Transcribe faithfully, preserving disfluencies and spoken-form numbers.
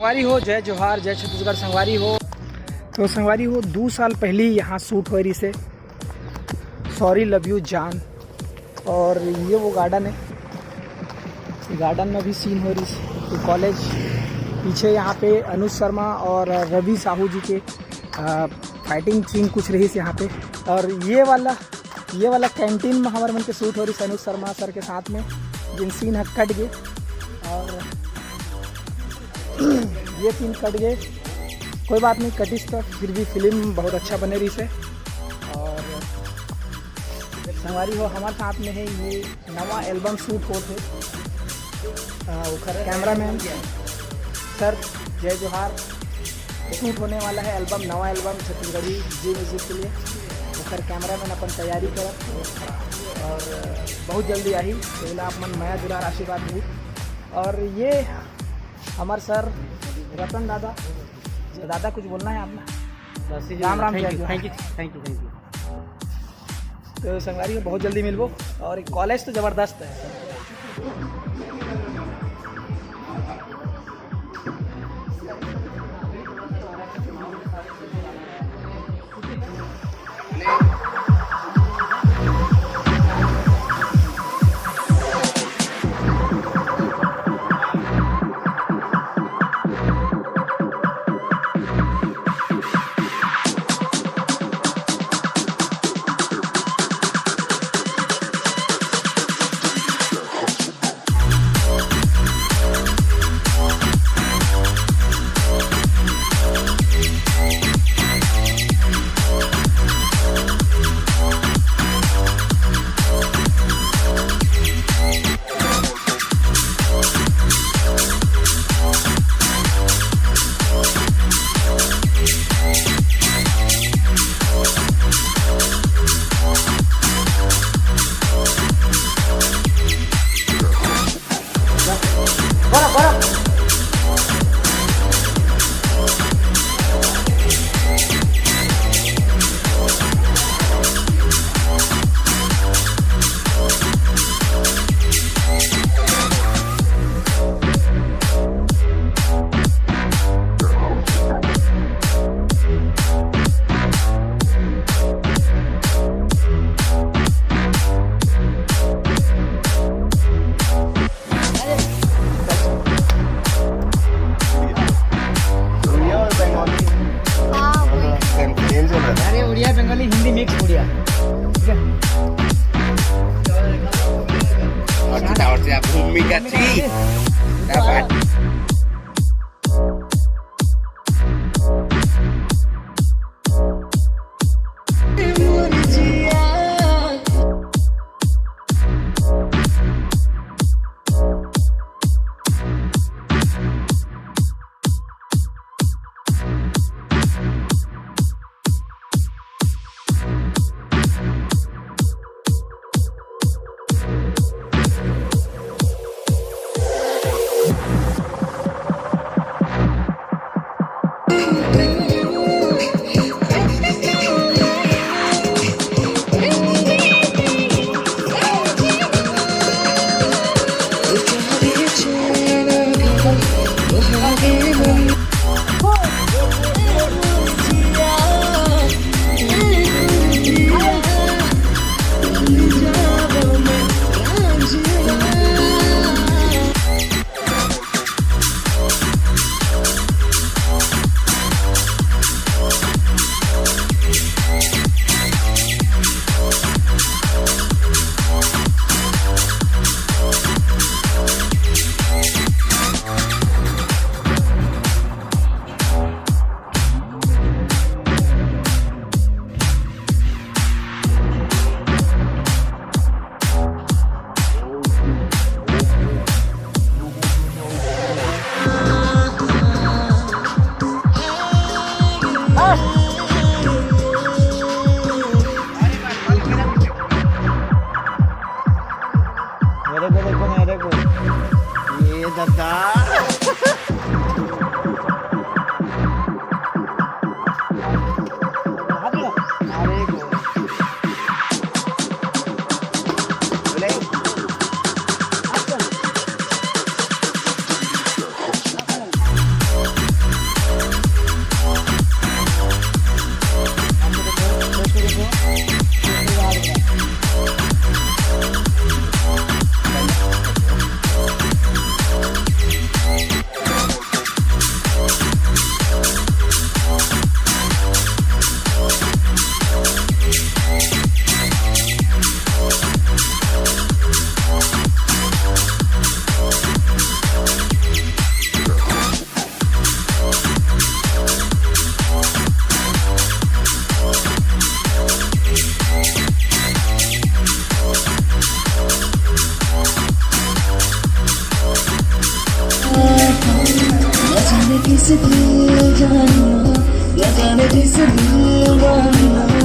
संगवारी हो, जय जोहार, जय छत्तीसगढ़ संगवारी हो। तो संगवारी हो, दू साल पहली यहाँ शूट हो रही से सॉरी लव यू जान, और ये वो गार्डन है, गार्डन में भी सीन हो रही से। तो कॉलेज पीछे, यहाँ पे अनुज शर्मा और रवि साहू जी के फाइटिंग सीन कुछ रही से यहाँ पे। और ये वाला ये वाला कैंटीन में हमारे मन के शूट हो रही से अनुज शर्मा सर के साथ में, जिन सीन ह कट गए और ये सीन कट गए, कोई बात नहीं, कटिस तो फिर भी फिल्म बहुत अच्छा बने रही से। और संगवारी हो, हमारे साथ में है ये नवा एल्बम शूट होत हे। अ, ओखर कैमरामैन सर, जय जोहार। शूट होने वाला है एल्बम, नवा एल्बम छत्तीसगढ़ी जी म्यूजिक के लिए। ओखर कैमरामैन अपन तैयारी करत और बहुत जल्दी आही, तो ओला आप मन मया दुलार आशीर्वाद दी। और ये हमार सर रतन दादा, तो दादा कुछ बोलना है आपका? राम राम, जय जोहार। Thank you, thank you, thank you. तो संगवारी हो, बहुत जल्दी मिलबो। और कॉलेज तो जबरदस्त है। उड़िया और बंगाली। हाँ, वही। सेम, सेम, सेम रहता है। अरे, उड़िया, बंगाली, हिंदी मिक्स उड़िया। ठीक है? और कितना और से आप भूमि का भूमि का छी। छी। क्या बात। मेरे को देखो, मेरे को। ये दादा। अरे, बोले। न जाने जैसे दिल मानना।